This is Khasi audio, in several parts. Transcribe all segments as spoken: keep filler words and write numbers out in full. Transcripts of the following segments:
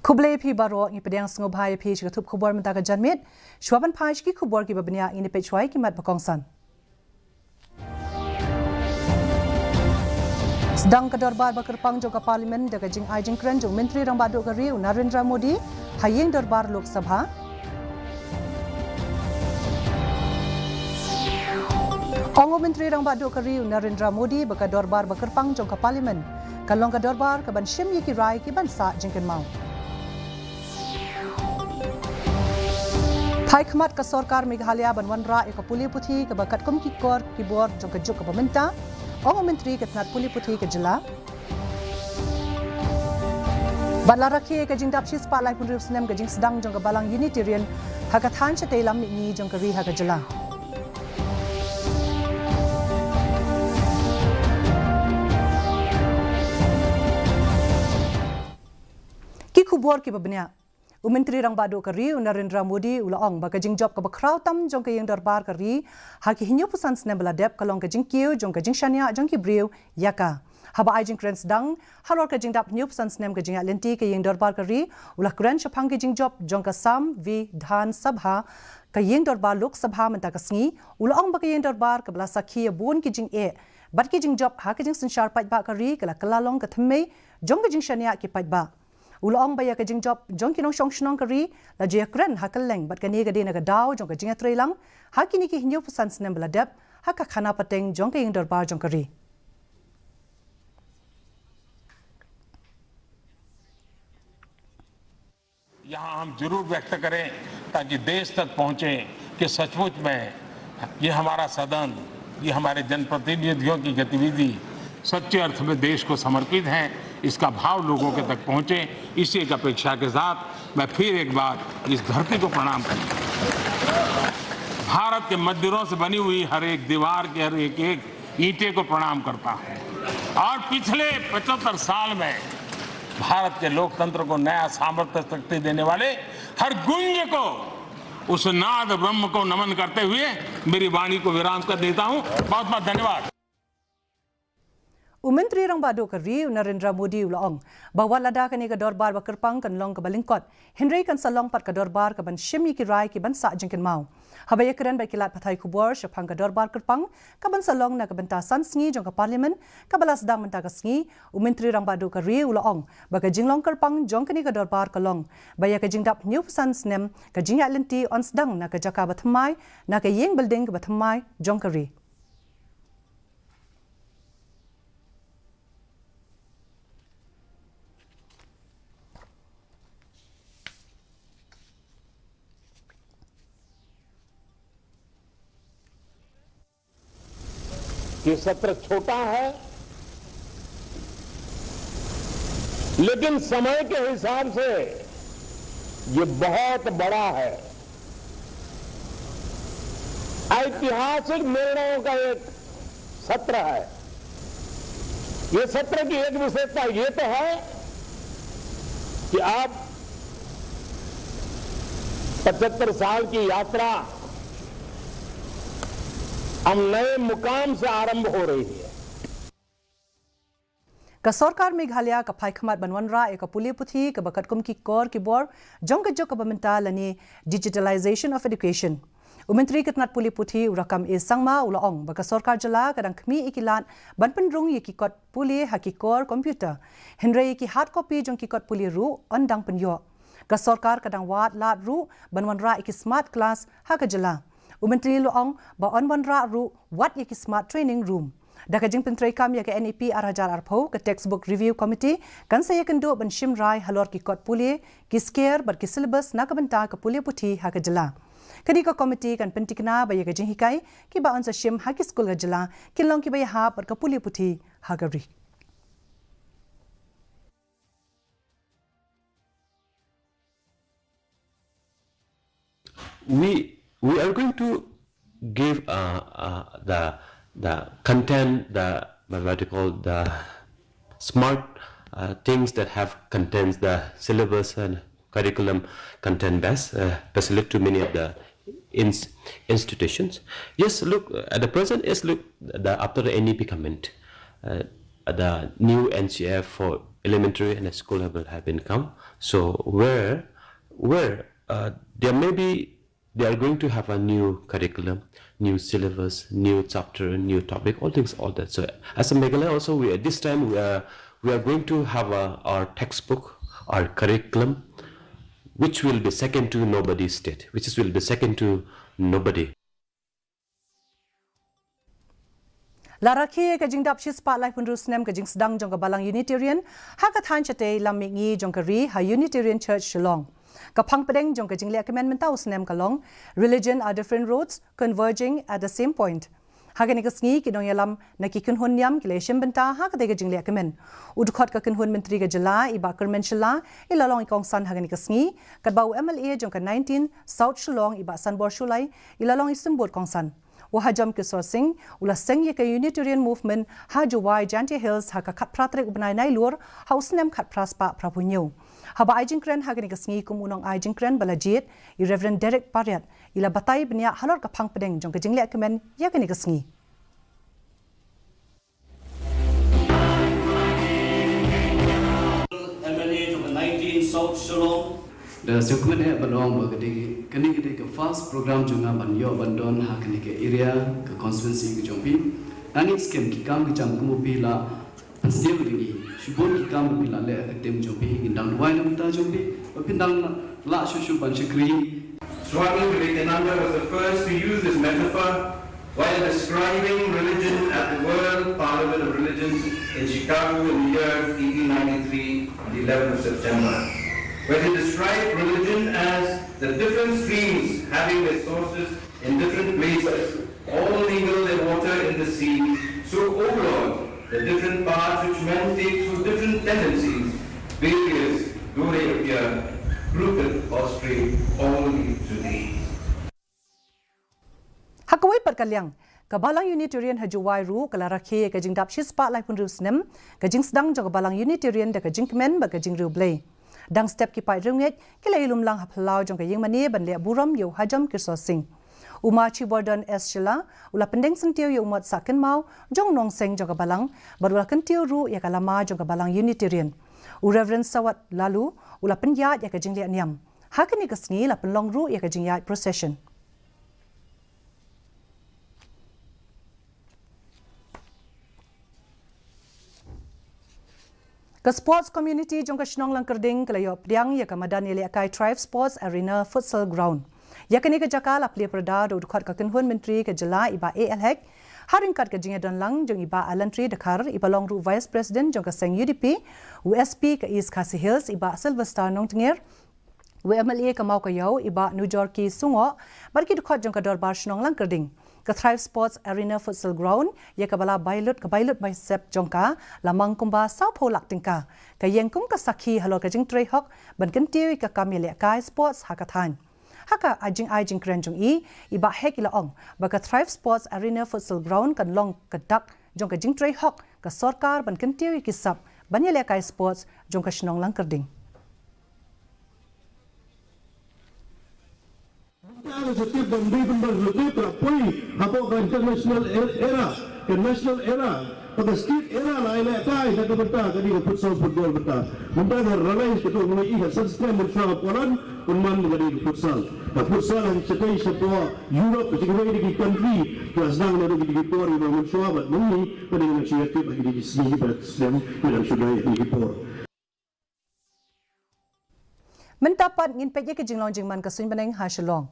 Khublei phi baroh, ngi pdiang sngewbha ïa phi sha ka thup khubor mynta ka janmiet. Shuwa ban phai sha ki khubor kiba bniah, ngin ïa peit shuwa ïa ki mat ba kongsan. Sdang ka dorbar ba kyrpang jong ka Parliament da ka jingai jingkren jong u Myntri Rangbah Duh ka Ri u Narendra Modi ha ïing dorbar Lok Sabha. Ong u Myntri Rangbah Duh ka Ri u Narendra Modi ba ka dorbar ba kyrpang jong ka Parliament kan long ka dorbar kaban shim ïa ki rai kiban sah jingkynmaw. Phai khmat ka sorkar Meghalaya ban wanrah ïa ka pule puthi kaba katkum ki kor ki bor jong ka juk kaba mynta, ong u Myntri ka tnat pule puthi ka jylla. Bad la rakhe ïa ka jingdap shispah laiphew hynriew snem ka jingsdang jong ka Balang Unitarian ha ka thaiñ shatei lam mihngi jong ka ri ha ka jylla. Ki khubor kiba bniah. U Myntri Rangbah Duh ka Ri u Narendra Modi u la ong ba ka jingjop kaba khraw tam jong ka ïing dorbar ka ri ha ki hynñiewphew san snem ba la dep ka long ka jingkiew jong ka jingshaniah jong ki briew ïa ka. Haba ai jingkren sdang halor ka jingdap hynñiewphew san snem ka jingïaid lynti ka ïing dorbar ka ri, u la kren shaphang ka jingjop jong ka Samvidhan Sabha, ka ïing dorbar Lok Sabha mynta ka sngi. U la ong ba ka ïing dorbar kaba la sakhi ïa bun ki jingeh bad ki jingjop ha ka jingsynshar paidbah ka ri ka la kylla long ka thymmei jong ka jingshaniah ki paidbah. U la ong ba ïa ka jingjop jong ki nongshong shnong ka ri la ju ïakren ha kylleng bad kane ka dei na ka daw jong ka jingïatreilang ha kine ki hynñiewphew san snem ba la dep ha ka khana pateng jong ka ïing dorbar jong ka ri. यहाँ हम जरूर व्यक्त करें, ताकि देश तक पहुंचे कि सचमुच में ये हमारा सदन, ये हमारे जनप्रतिनिधियों की गतिविधि सच्चे अर्थ में देश को समर्पित है, इसका भाव लोगों के तक पहुंचे, इसी एक अपेक्षा के साथ मैं फिर एक बार इस धरती को प्रणाम करता हूं। भारत के मंदिरों से बनी हुई हर एक दीवार के हर एक एक ईंटे को प्रणाम करता हूं और पिछले पचहत्तर साल में भारत के लोकतंत्र को नया सामर्थ्य, शक्ति देने वाले हर गुंज को, उस नाद ब्रह्म को नमन करते हुए मेरी वाणी को विराम कर देता हूं। बहुत बहुत धन्यवाद। U Myntri Rangbah Duh ka Ri u Narendra Modi u la ong ba wat lada kane ka dorbar ba kyrpang kan long kaba lyngkot, hynrei kan sa long pat ka dorbar kaban shim ïa ki rai kiban sah jingkynmaw. Haba ïakren bad ki lad pathai khubor shaphang ka dorbar kyrpang kaban sa long na ka bynta san sngi jong ka Parliament kaba la sdang mynta ka sngi, u Myntri Rangbah Duh ka Ri u la ong ba ka jinglong kyrpang jong kane ka dorbar ka long ba ïa ka jingdap hynñiewphew san snem ka jingïaid lynti yn sdang na ka jaka ba thymmai, na ka ïing building kaba thymmai jong ka ri. ये सत्र छोटा है, लेकिन समय के हिसाब से ये बहुत बड़ा है। ऐतिहासिक निर्णयों का एक सत्र है। ये सत्र की एक विशेषता ये तो है कि आप पचहत्तर साल की यात्रा अब नए मुकाम से आरंभ हो रही है। Ka sorkar Meghalaya ka phai khmat ban wanrah ïa ka pule puthi kaba katkum ki kor ki bor jong ka juk kaba mynta lane digitalization of education. U Myntri ka tnat pule puthi u Rakkam A Sangma u la ong ba ka sorkar jylla ka dang khmih ïa ki lad ban pynrung ïa ki kot pule ha ki kor computer. Hynrei ïa ki hard copy jong ki kot pule ruh yn dang pynïoh. Ka sorkar ka dang wad lad ruh ban wanrah ïa ki smart class ha ka jylla. U Myntri u la ong ba yn wanrah ruh wat ïa ki smart training room. Da ka jingpyntreikam ïa ka N E P ar hajar arphew, ka Textbook Review Committee kan sa ïakynduh ban shim rai halor ki kot pule, ki sker bad ki syllabus na ka bynta ka pule puthi ha ka jylla. Kane ka komiti kan pyntikna ba ïa ka jinghikai kiba yn sa shim ha ki skul ka jylla kin long kiba ïahap bad ka pule puthi ha ka ri. We we are going to give uh, uh, the the content, the, what you call, the smart uh, things that have contents, the syllabus and curriculum content best uh, facilitate to many of the ins- institutions. Yes, look, uh, at the present, yes, look, the, after the N E P comment, uh, the new N C F for elementary and school level have been come. So where where uh, there may be they are going to have a new curriculum, new syllabus, new chapter, new topic, all things, all that. So as a Meghalaya also, we at this time we are we are going to have a, our textbook, our curriculum, which will be second to nobody state, which is will be second to nobody. La rakhe ka jingdap shispah laiphew hynriew snem ka jingsdang jong ka Balang Unitarian ha ka thaiñ shatei lam mihngi jong ka ri ha Unitarian Church Shillong. Ka phang pdeng jong ka jingleh kmen mynta u snem ka long Religion are different roads converging at the same point. Ha kane ka sngi ki nongïalam na ki kynhun niam ki la ïashim bynta ha katei ka jingleh kmen. U dkhot ka kynhun myntri ka jylla i Bah Kyrmen Shylla i la long i kongsan ha kane ka sngi, katba u M L A jong ka nineteen South Shillong i Bah Sanbor Shullai i la long i symbud kongsan. U Hajom Kishore Singh u la seng ïa ka Unitarian Movement ha Jowai Jaintia Hills ha ka khatphra tarik u bnai Nailur ha u snem khatphra spah phraphew hynñiew. Haba ai jingkren ha kane ka sngi kum u nongai jingkren ba la jied, i Reverend Derek Pariat i la batai bniah halor ka phang pdeng jong ka jingleh kmen ïa kane ka sngi. M L A jong ka nineteen South Shillong. Da sngewkmen eh ban ong ba ka dei, kane ka dei ka first program jong nga ban ïoh ban don ha kane ka area, ka constituency ka jong phi. Nangne skhem ki kam ki jam kum u phi la pynsngew ïa ngi. Shibun ki kam ba phi la leh ha ka tem jong phi, ngin dang duwai na ka bynta jong phi ba phin dang lah shuh shuh ban shakri. Swami Vivekananda was the first to use this metaphor while describing religion at the World Parliament of Religions in Chicago in the year eighteen ninety-three on the eleventh of September, where he described religion as the different streams having their sources in different places, all mingle their water in the sea. So, O Lord, the different paths which men take through different tendencies, various though they appear, rooted or straight, all lead to thee. Ha kawei pat ka liang, ka Balang Unitarian ha Jowai ruh ka la rakhe ïa ka jingdap shispah laiphew hynriew snem ka jingsdang jong ka Balang Unitarian da ka jingkmen bad ka jingriewblei. Dang step ki paid riewngeit ki la ïalum lang ha phyllaw jong ka ïingmane ban leh burom ïa u Hajom Kishore Singh. U Ma Chibordan S Shylla u la pyndeng syntiew ïa u mot sah kynmaw jong u nongseng jong ka Balang bad u la kyntiew ruh ïa ka lama jong ka Balang Unitarian. U Reverend Sawat Laloo u la pynïaid ïa ka jingleh niam. Ha kane ka sngi la pynlong ruh ïa ka jingïaid procession. Ka sports community jong ka shnong Langkyrding ka la ïoh pdiang ïa ka madan ïalehkai Thrive Sports Arena Futsal Ground. Ïa kane ka jaka la plie pyrda da u dkhot ka kynhun myntri ka jylla i Bah A L Hek, ha ryngkat ka jingïadon lang jong i Bah Alantri Dkhar, i ba long ruh Vice President jong ka seng U D P, u S P ka East Khasi Hills i Bah Sylvester Nongtnger, u M L A ka Mawkaiaw i Bah Nujorki Sungoh, bad ki dkhot jong ka Dorbar Shnong Langkyrding. Ka Thrive Sports Arena Futsal Ground, ïa kaba la bai lut ka bai lut bai sep jong ka, la mang kumba sawphew lak tyngka. Ka ïeng kum ka sakhi halor ka jingtrei hok ban kyntiew ïa ka kam ïalehkai sports ha ka thaiñ. Ha ka ai jingai jingkren jong i, i Bah Hek i la ong ba ka Thrive Sports Arena Futsal Ground kan long ka dak jong ka jingtrei hok ka sorkar ban kyntiew ïa ki sap ban ïalehkai sports jong ka shnong Langkyrding. Ka sa tip ba ym dei pynban sa tip ka la poi hapoh ka international er-, era, ka national era, bad ka state era la ïalehkai na ka bynta ka dei ka futsal football bynta. Mynta ka realize ka to ngi i ka san snem mynshuwa ka Poland, pynman ka dei ka futsal. Ka futsal ha shatei shapoh Europe, ka jingwei da ki country, ka la sdang naduh ki dei ki por, ki ba mynshuwa bad mynni, ka dei ka shu ïa tip ha ki dei ki sngi ki ba snem, ki dang shu dei ha ki por. Mynta pat ngin peit ïa ka jinglong jingman ka suiñ bneng ha Shillong.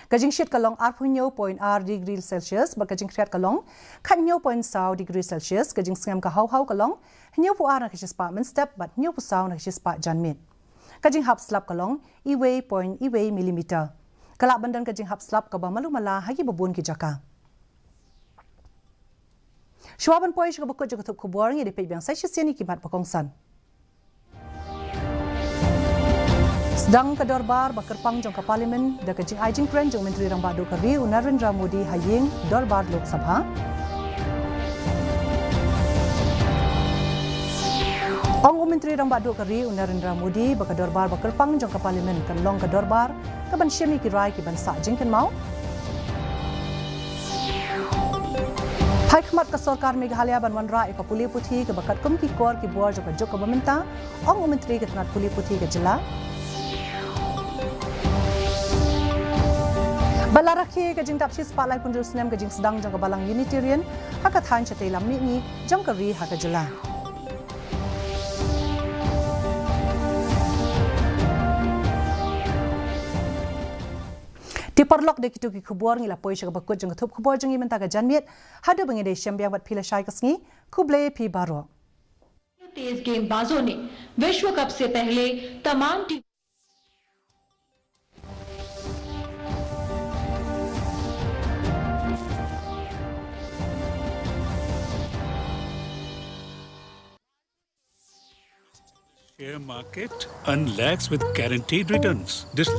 Ka jingshit ka long arphew hynñiew point ar degree Celsius, bad ka jingkhriat ka long khathynñiew point saw degree Celsius, ka jingsngem ka haw haw ka long hynñiewphew ar na ka shispah mynstep, bad hynñiewphew saw na ka shispah janmiet. Ka jinghap slap ka long iwei point iwei millimeter. Ka lah ban don ka jinghap slap kaba malu mala ha kiba bun ki jaka. Shuwa ban poi sha kaba kut jong ka thup khubor, ngin ïa peit biang sa shisien ïa ki mat ba kongsan. Sdang ka dorbar ba kyrpang jong ka Parliament da ka jingai jingkren jong u Myntri Rangbah Duh ka ri u Narendra Modi ha ïing dorbar Lok Sabha. Ong u Myntri Rangbah Duh ka ri u Narendra Modi ba ka dorbar ba kyrpang jong ka Parliament kan long ka dorbar kaban shim ïa ki rai kiban sah jingkynmaw. Hai khmat ka sorkar Meghalaya ban wanrah ïa ka pule puthi kaba katkum ki kor ki bor jong ka juk kaba mynta, ong u Myntri ka tnat pule puthi ka jylla. Ba la rakhe ka jingdap shispah laiphew hynriew snem ka jingsdang jong ka Balang Unitarian ha ka thaiñ shatei lam mihngi jong ka ri ha ka jylla. Te paralok, da kito ki khubor ngi la poi sha kaba kut jong ka thup khubor jong ngi mynta ka janmiet. Haduh ba ngin ïa shem biang bad phi lashai ka sngi, khublei phi baroh. तेज गेंदबाजों ने विश्व कप से पहले तमाम टीम Share market and lakhs with guaranteed returns. This